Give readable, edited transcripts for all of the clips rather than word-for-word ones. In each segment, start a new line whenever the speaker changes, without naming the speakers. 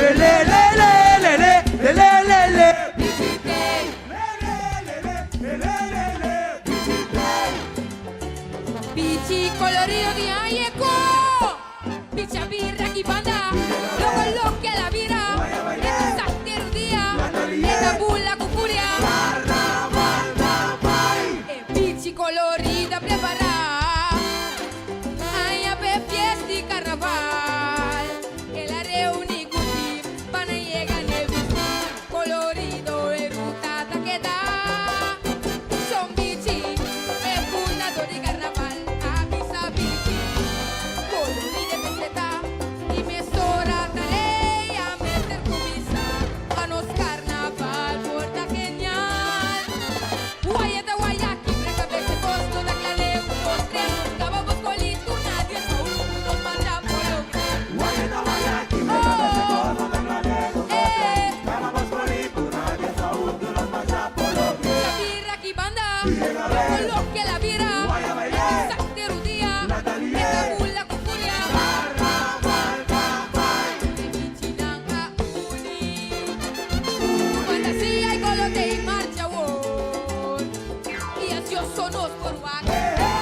Le le le le le le le le le le. Le le le le le le le.
Bichi colorido di ayeko. Bichi a bira ki banda. Loco loke el a bira. E ta sak'e dia. E ta bula ku furia. E bichi colorido a prepará. Aña p'e fiesta di carnaval. El a reuní ku tim pa nan yega n'e bisti colorido e ruta ta keda. Shon Bichi, e fundador di carnaval, a bisa bichi colorido e mester ta y mesora tarea mester cuminsa pa nos carnaval por ta genial. Waya ta waya kibra cabes e cos no ta cla leu un dos tres caba bos colito na dies pa un nos marcha por logra.
Waya ta waya kibra cabes e cos no ta cla leu un dos tres caba bos colito na dies pa un nos marcha por logra.
Shabira ki banda loco loke el a bira e tin sak de rudia e ta bula cu furia. E bichinan a uni cu fantasia y colote y marcha awor y ansioso nos por wak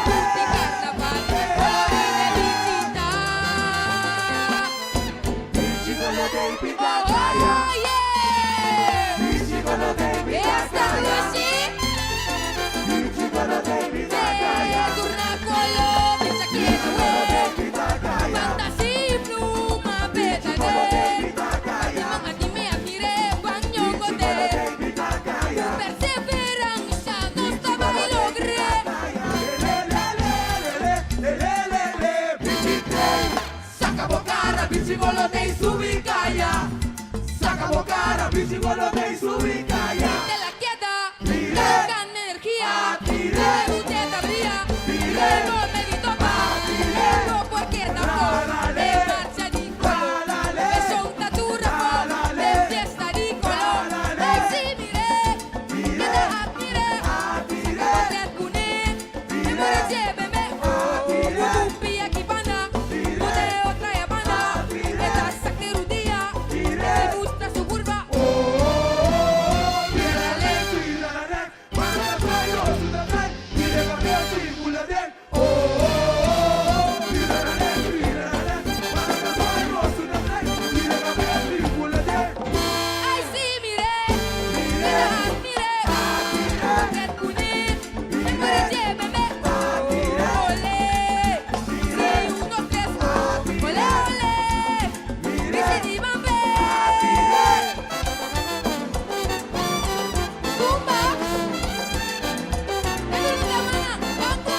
dushi carnaval coloride bichita.
Bichi colote y pinta
Oh
caya.
yeah!
Bichi colote y pinta
Esta
caya.
dushi
Bichi colote y pinta caya.
Turna colo bicha
Bichi colote
keda
y pinta caya.
Fantasia y pluma
Bichi colote y
betade
pinta caya.
Mati atime atire
Bichi
baño
colote y pinta caya.
Perseverancia nos
Bichi
ta bay
colote y
logr'é.
pinta caya. Le le le le le le le le bichi tey. Saca bo cara, bichi colote y subi caya. Saca bo cara, bichi colote y subi caya.
Te la queda,
Mire.
gana energia,
Atire.
te brilla,
Mire.
no me di topa,
Atire.
no porque tampoco,
Ralale.
de marcha di color,
Ralale.
de son tatura,
Ralale.
de fiesta di color,
Ralale.
ay sí mire,
Mire.
que te admire,
Atire.
me lléveme,
Atire.
pia ki banda,
Mire.
bote otra banda,
Atire.
esta saquerudía,
Mire.
me gusta su curva.
Oh, tírale, tírale, para traer, trae, tire papel, circula bien. Oh, tírale, tírale, para traer, trae, tire papel, circula bien.
Ay, sí, mire, que te admire, porque cunit, me muere, lléveme, olé, sí, un, dos, tres, olé, olé, bichi di bambe, tumba, mana, banco,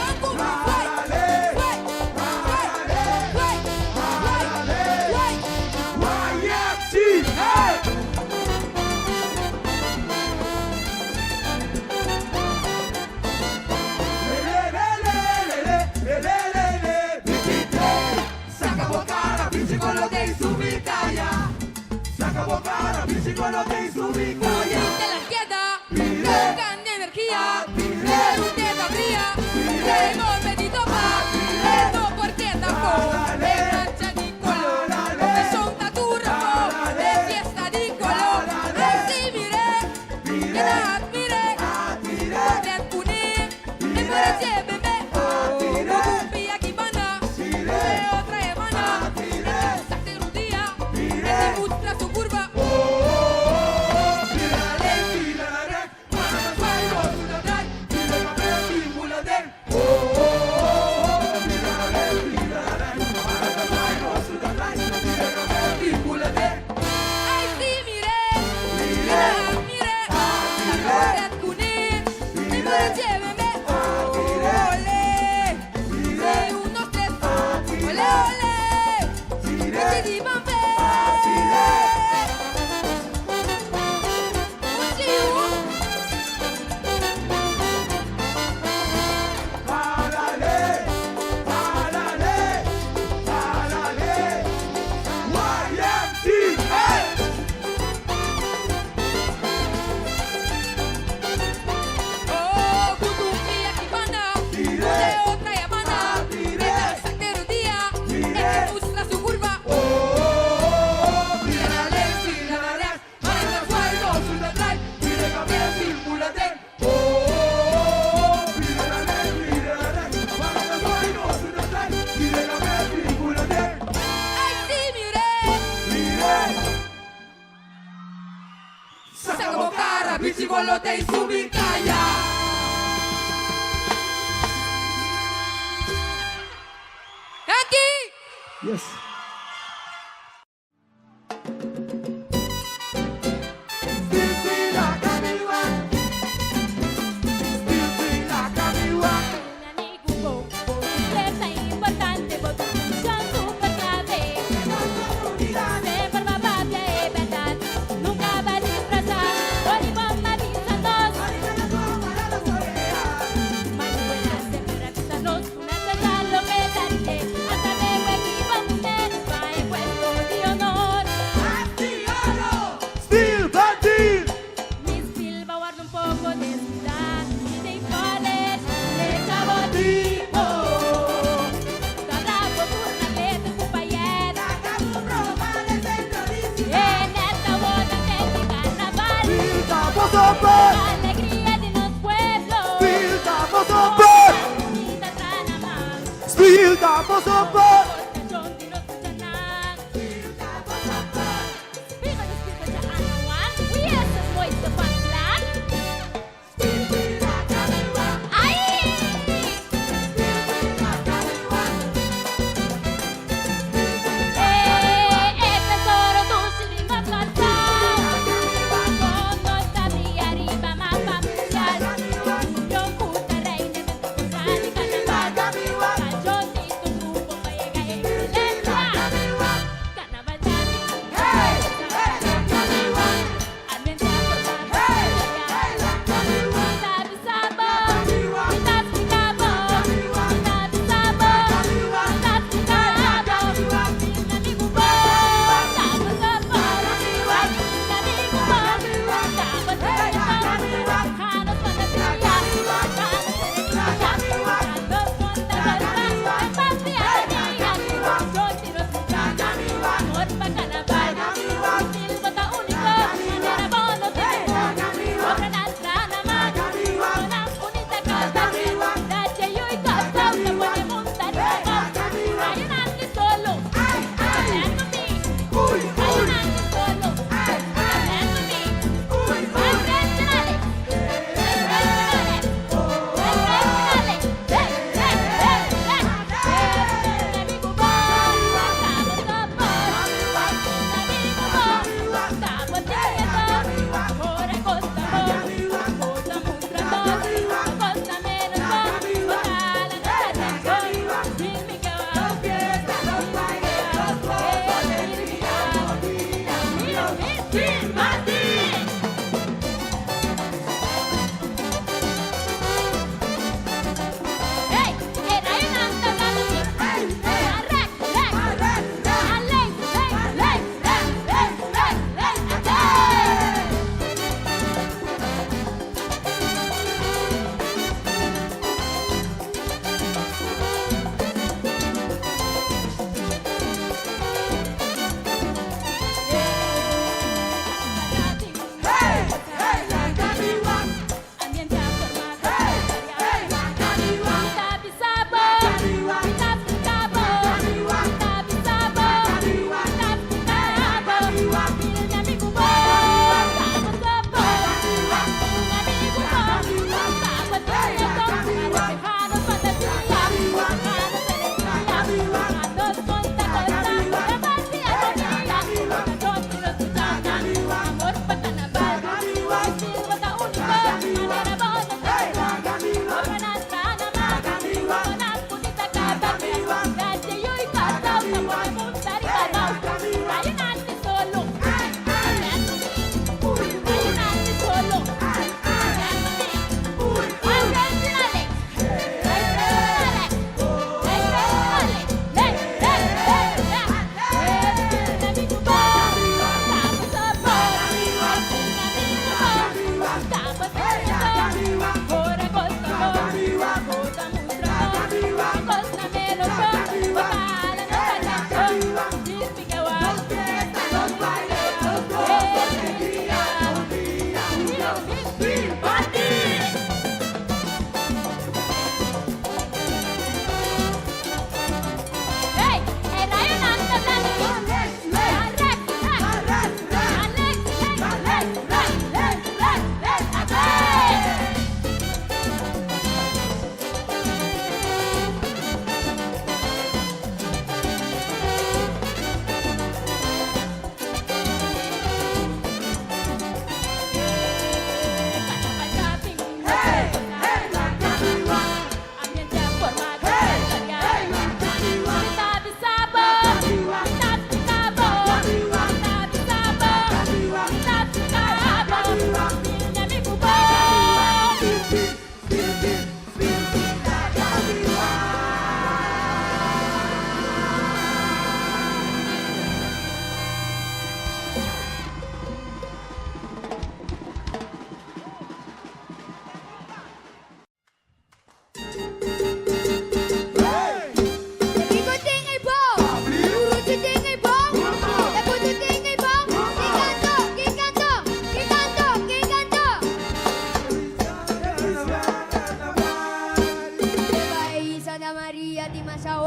banco, suay, suay, suay, suay, suay, suay.
YFG, hey! Le le le le le le le le bichi tey. Saca bo cara, bichi colote y subi caya. Saca bo cara, bichi colote y subi caya.
Te la queda,
Mire.
gana energia,
Atire.
te brilla,
Mire.
no me di topa,
Atire.
no porque tampoco,
Ralale.
de marcha di color,
Ralale.
de son tatura,
Ralale.
de fiesta di color,
Ralale.
ay sí mire,
Mire.
que te admire,
Atire.
porque cune, me muere lléveme,
Atire.
pia ki banda,
Mire.
de otra banda,
Atire.
saquerudía,
Mire.
que te gusta su curva.
Oh, bolote i subi kaya.
Danki!
Yes.
Steel Bandit!
Alegría de nos pueblo.
Steel da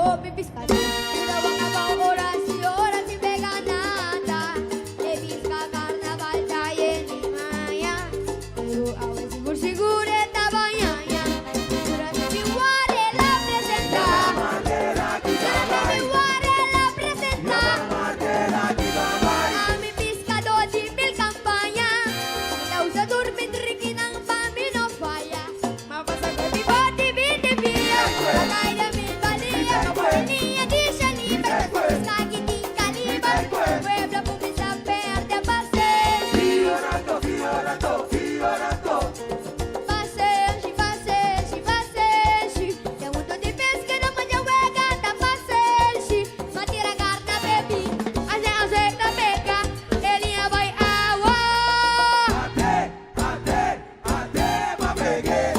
Hopi piskadó tira wak abou ora si ora sin pega nada. E pisca carnaval ta yen di maña, pero awe sigur sigur e ta bañaña. Durante mi war el a presentá. Durante mi war el a presentá. Ami piskadó di mil kampaña, mi ta usa tur mi trikinan pa mi no faya. M'a pasa ku mi boti 20 pia, a kai den mi balia, liña di shaliber, ta su piska ki tin kaliber. Pueblo a kuminsá pèrdè pasenshi. Pasenshi, pasenshi, pasenshi. Den mundo di pesca no manda wega ta pasenshi. M'a tira karta bebi, ase ase ta peka, e liña bai awa.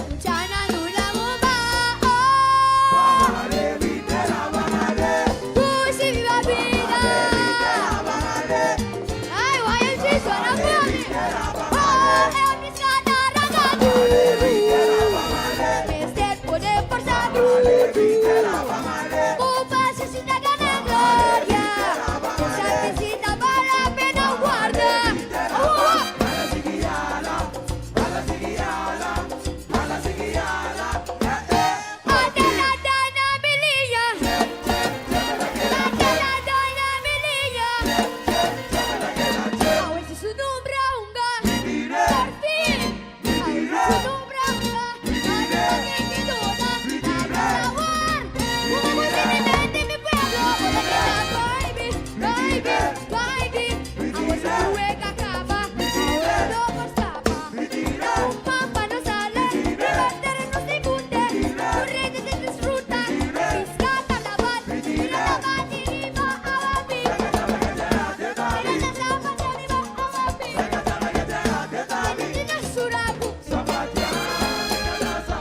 Muchana duna mumba, oh. Pushi viva bida. Ai, YMC suena funny. Oh, e un pisca ta ranka duru. Mester pone forsa brutu. Ku pasenshi ta gana gloria. Esaki si ta bal la pena warda. Oh. Ate la dana mi liña. Ate la dana mi liña. Awe si su nombre hunga. Por fin. Awe si su nombre hunga. Ate pa que duda. Abra sabor. Como si mi mente mi pueblo. Por keda baby, baby, baby. Awe si su wega kaba. Awe no por skapa. Un pampa no sale. Riba tera nos tin bunde. Tur hende ta disfruta. Pisca carnaval. Mira ta bati riba awa bi. Mira ta zapata riba awa bi. Tene na su rabu. Tene na su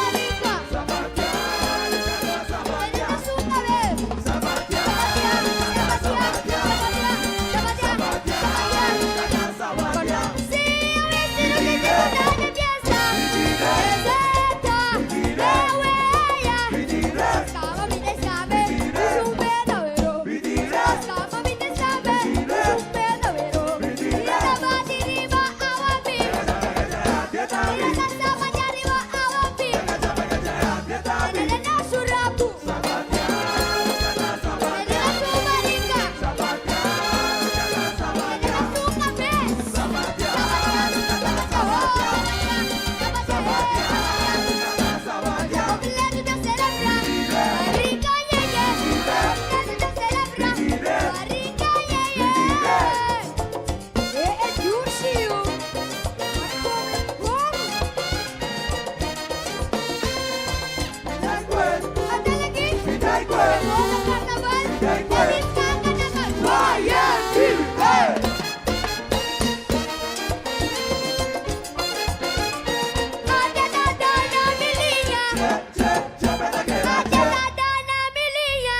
barika. Tene na su kabes. Zapatia, zapatia, zapatia, zapatia, zapatia. Sí, a veces no te tengo nada de fiesta. Receta de huella. Escama mi te sabe, es un verdadero. Escama mi te sabe, es un verdadero. Mira la bati riba awa bi. Mira la zapati riba awa bi. Tene na su rabu. Tene na su barika. Tene na su kabes. Zapatia, zapatia, zapatia, zapatia. Completo ta celebra, barrica, yeah. Completo ta celebra, barrica, yeah. E e dushi, kom, kom. Andale aki. Goza carnaval, e pisca carnaval.
YMCA!
Ate ta dana mi liña. Ate ta dana mi liña.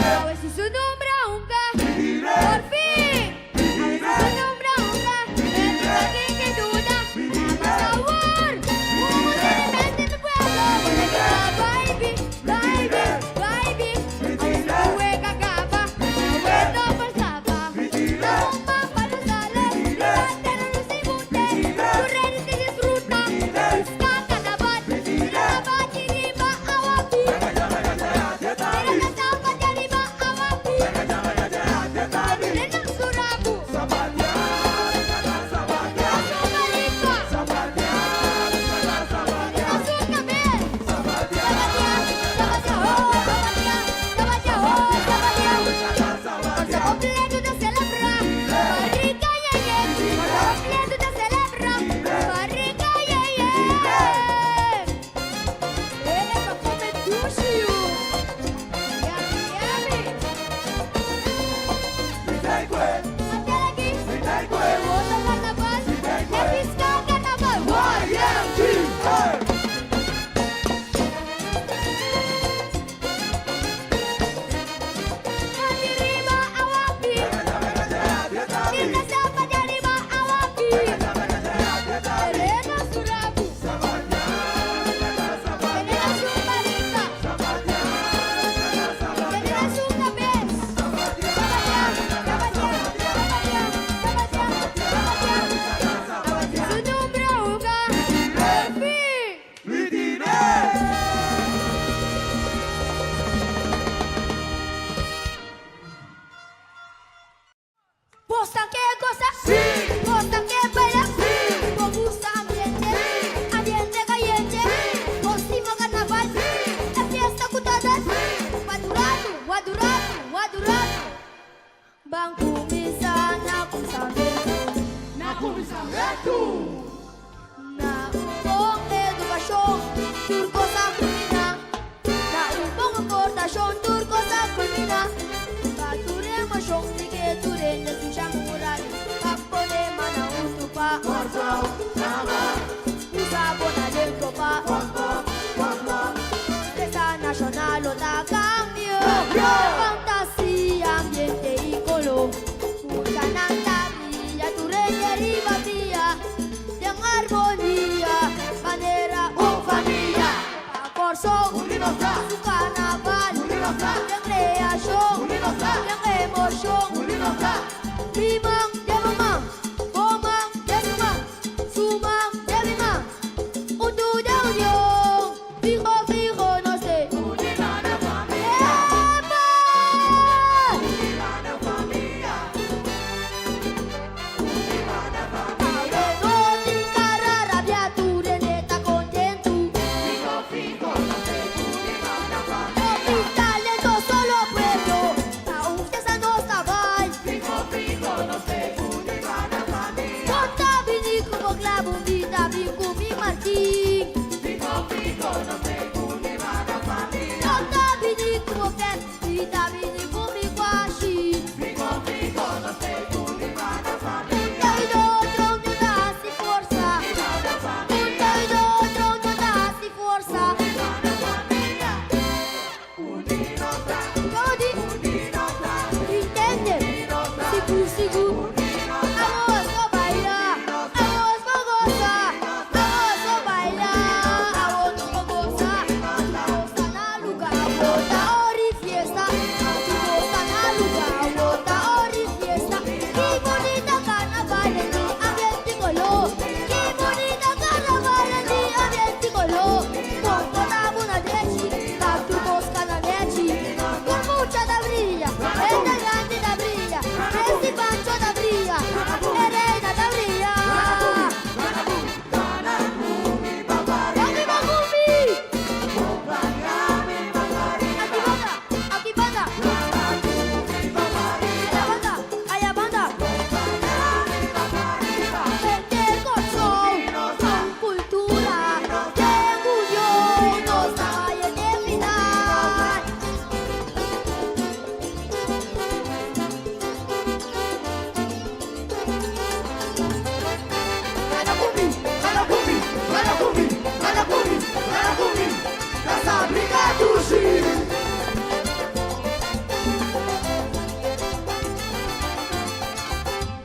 A ver si su nombre hunga. Por fin. A ver si su nombre hunga. El que duda. Nada sabor. Como de repente mi pueblo. Por keda baby, baby, baby. A ver si tu wega kaba. Awe no por skapa. Un pampa no sale. Riba tera nos tin bunde. Tur hende ta disfruta. Pisca carnaval. Mira ta bati riba awa bi. Mira ta
Cruzamentu!
Na un bon edukashon, tur kos a kulminá. Na un bon komportashon, tur kos a kulminá. Pa tur emoshon di ke tur hende susha mural. Pa pone man na huntu pa.
Kòrsou, kaba.
Usa bo na den topa.
Kòmpo, kòmpo.
Fiesta nashonal lo ta kambio.
Kambio!
Fantasia, ambiente i koló. Muchanan ta bria, tur hende riba pia. Den armonia, manera un famia. Pa Kòrsou,
Uní nos ta.
su karnaval.
Uní nos ta.
Den kreashon,
Uní nos ta.
den emoshon.
Uní nos ta.
Mi man den bo man, bo man den su man, su man den mi man. Huntu den union, fiho fiho nos te.
Uní na famia.
Epa!
Uní na famia. Uní na famia.
Awe no tin kara rabiá, tur hende ta kontentu.
Fiho fiho nos ta uní na famia.
Hopi talento solo pueblo, ta un fiesta nos ta bai.
Fiho fiho nos ta uní na famia.
Bo ta bini ku bo klabu, mi ta bin ku mi martin.
Fiho fiho nos ta uní na famia.
Bo ta bini ku bo pèt, mi ta bini ku mi kuashi.
Fiho fiho nos ta uní na famia.
Un ta i otro no ta hasi forsa. Un ta i otro no ta hasi forsa.
Na famia. Uní nos ta.
Komo di?
Uní nos ta.
Intende? Sigur, sigur.
Uní nos ta.
Awor pa baila, awor pa gosa, awor pa baila, awor pa gosa. Tur kos na lugá, awor ta or'i fiesta. Tur kos na lugá, awor ta or'i fiesta. Ki bunita karnaval den ambiente koló. Ki bunita karnaval den ambiente koló. Komportá bo na drechi, pa tur kos kana nechi. Tur mucha ta bria, hende grandi ta bria, Presi Pancho ta bria, e reina ta bria.
Gana ku mi papari.
Aki ba ku mi?
Gana mi papari.
Aki banda, aki banda.
Gana ku mi papari.
Aya banda, aya banda.
Gana mi papari.
Hende Kòrsou, un kultura, den union, nos ta bai te final.
Gana ku mi, gana ku mi, gana ku mi, gana ku mi, gana ku mi. Kasa bringa dushi.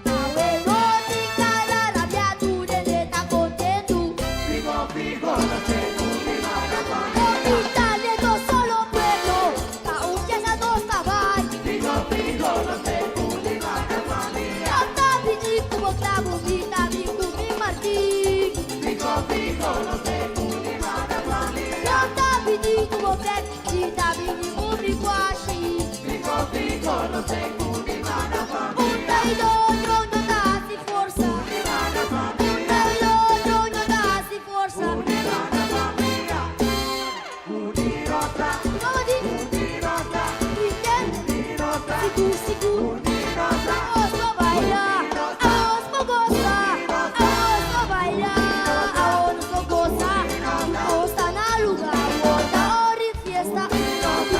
Awe no tin kara rabiá, tur hende ta kontentu.
Fiho fiho nos ta uní na famia.
Hopi talento solo pueblo, ta un fiesta nos ta bai.
Fiho fiho nos ta uní na famia.
Bo ta bini ku bo klabu, mi ta bin ku mi martin.
Fiho fiho nos ta uní na famia.
Bo ta bini ku bo pèt, mi ta bini ku mi kuashi.
Fiho fiho nos ta uní na famia.
Un ta i otro no ta hasi forsa. Un ta i otro no ta hasi forsa.
Uní na famia. Uní nos ta.
Komo di?
Uní nos ta.
Intende?
Uní nos ta.
Sigur, sigur.
Uní nos ta.
Awor pa baila, awor pa gosa, awor pa baila, awor pa gosa. Tur kos na lugá, awor ta or'i fiesta. Tur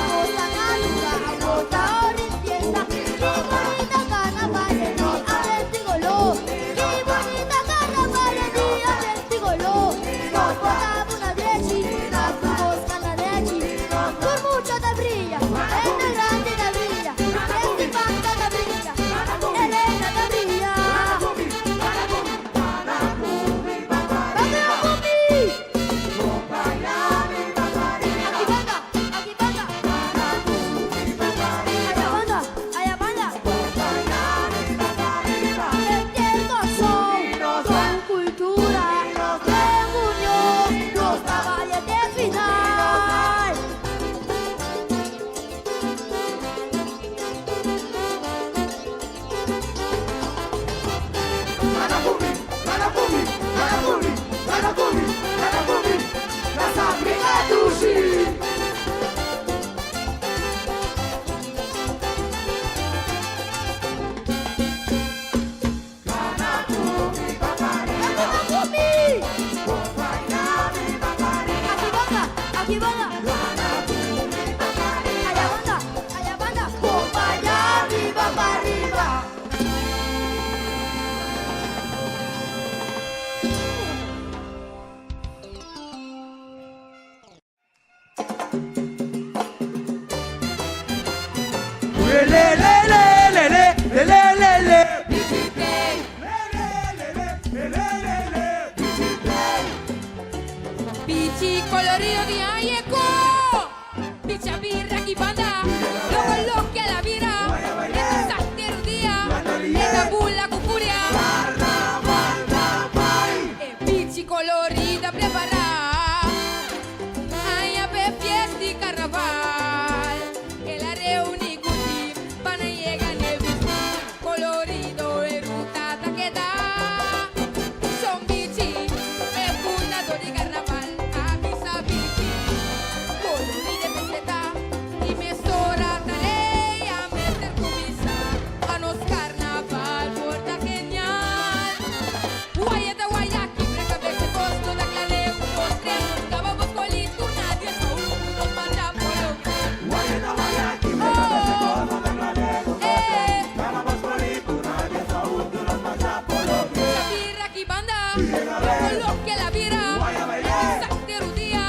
Le le le le le le le le le le.
Bichi t'ei.
Le le le le le le le le. Bichi t'ei.
Bichi colorido di ayeko. Bichi a bira aki banda. Loko loke el a bira. E ta sakter un dia. E ta bula ku furia.
Carnaval ta bai.
E bichi colorido a prepará. Aña p'e fiesta di carnaval. El a reuní ku tim pa nan yega n'e bisti colorido e ruta ta keda. Shon Bichi, e fundador di carnaval, a bisa Bichi colorido e mester ta y mesora tarea mester cuminsa pa nos carnaval por ta genial. Waya ta waya kibra cabeza cos no ta cla leu un dos tres nos caba bos coli turna dies pa un nos manda por logra.
Waya ta waya kibra cabeza cos no ta cla leu un dos tres caba bos coli turna dies pa un nos manda por logra.
Shabira ki banda loko loke el a bira e ta sakter un dia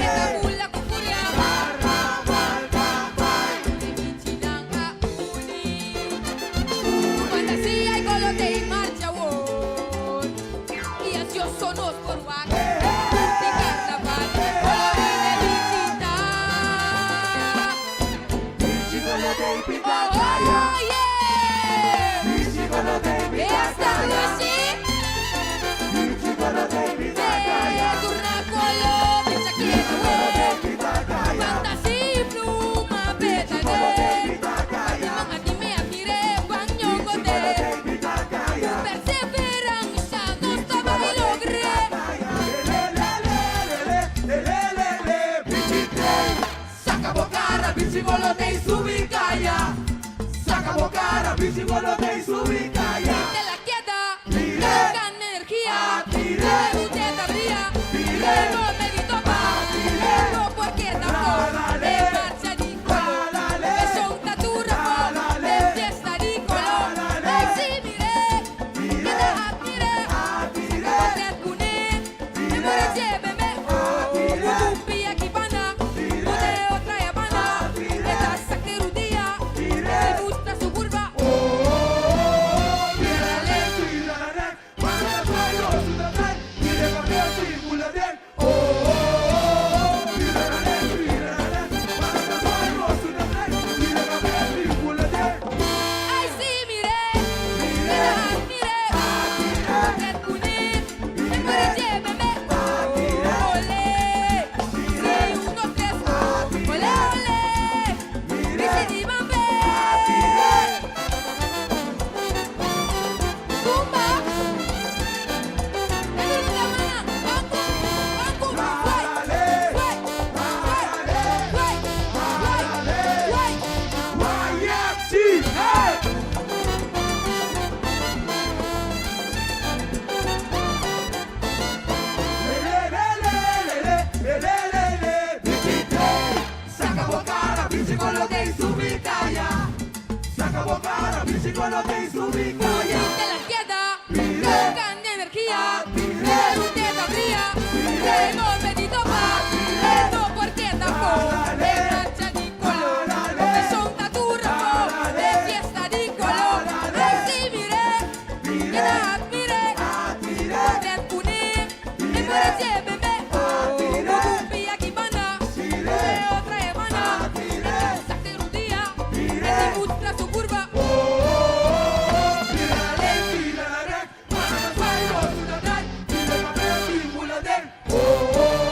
e ta bula ku furia.
Carnaval ta bai.
E bichinan a uni ku fantasia i kolote i marcha awor i ansioso nos por wak di carnaval kolori de bichi ta.
Bichi kolote i pinta
Oh
kaya.
yeah!
Bichi kolote i pinta
Esta
kaya.
lushi.
Bichi kolote i pinta kaya.
Turna kolo bichi keda
Kolote
we.
i pinta kaya.
Fantasia i pluma
Bichi kolote i
betade.
pinta kaya.
Patimang adime admire
Bichi
banyongote.
kolote i pinta kaya.
Perseverancia nos ta bai logr'é.
Le le le le le le le le Bichi t'ei. Saka bo kara bichi kolote i subi kaya. Saka bo kara bichi kolote i subi kaya.
Te la queda,
Mire.
con energía,
Mire.
usted sabría,
Mire.
no me di topa,
Mire.
no porque tampoco,
Dale.
de marcha di color,
Dale.
de son tatura,
Dale.
de fiesta di color,
Dale.
ay sí mire,
Mire.
que te admire,
Admire.
me lléveme, oh, aquí banda,
Mire.
otra banda,
Mire.
esta saquerudía,
Mire.
me gusta su curva,
Oh, mira la left, mira la right, mira la left, Oh, mira la left, mira la left, mira la left,
Ay, sí, mire, mire, mire, lléveme, olé, sí, un, dos, tres, olé, olé, bichi di bambe, tumba, sway, sway, sway, sway, sway.
YMCA! Le le le le le le le le Bichi t'ei. Saka bo kara bichi kolote i subi kaya. Saka bo kara bichi kolote i subi kaya.
Te la queda,
Mire.
con energía,
Mire.
usted sabría,
Mire.
no me di topa, no porque tampoco, de marcha di color, de son tatura, de fiesta di color, ay sí mire, que te admire, te pune, me muere lléveme, oh, aquí banda, de otra hermana, un día, me gusta su curva.
Mira la left, mira la right, mira la right, mira la right, mira la left, mira la right. Oh, oh.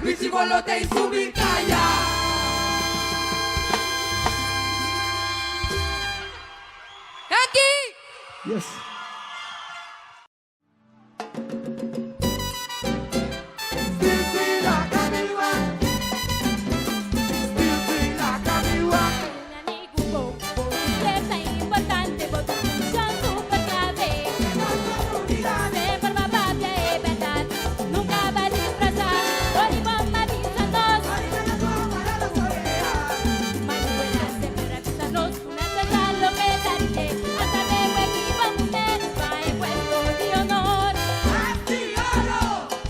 Bichi bolote y subi caya.
Danki!
Yes.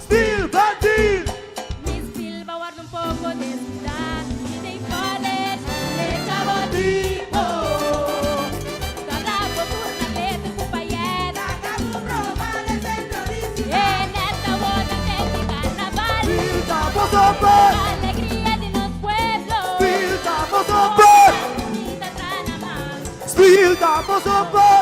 Steel Bandit! Steel Bandit!
Alegría de nos pueblo.
Steel Bandit!
Unida Tranamar.
Steel Bandit!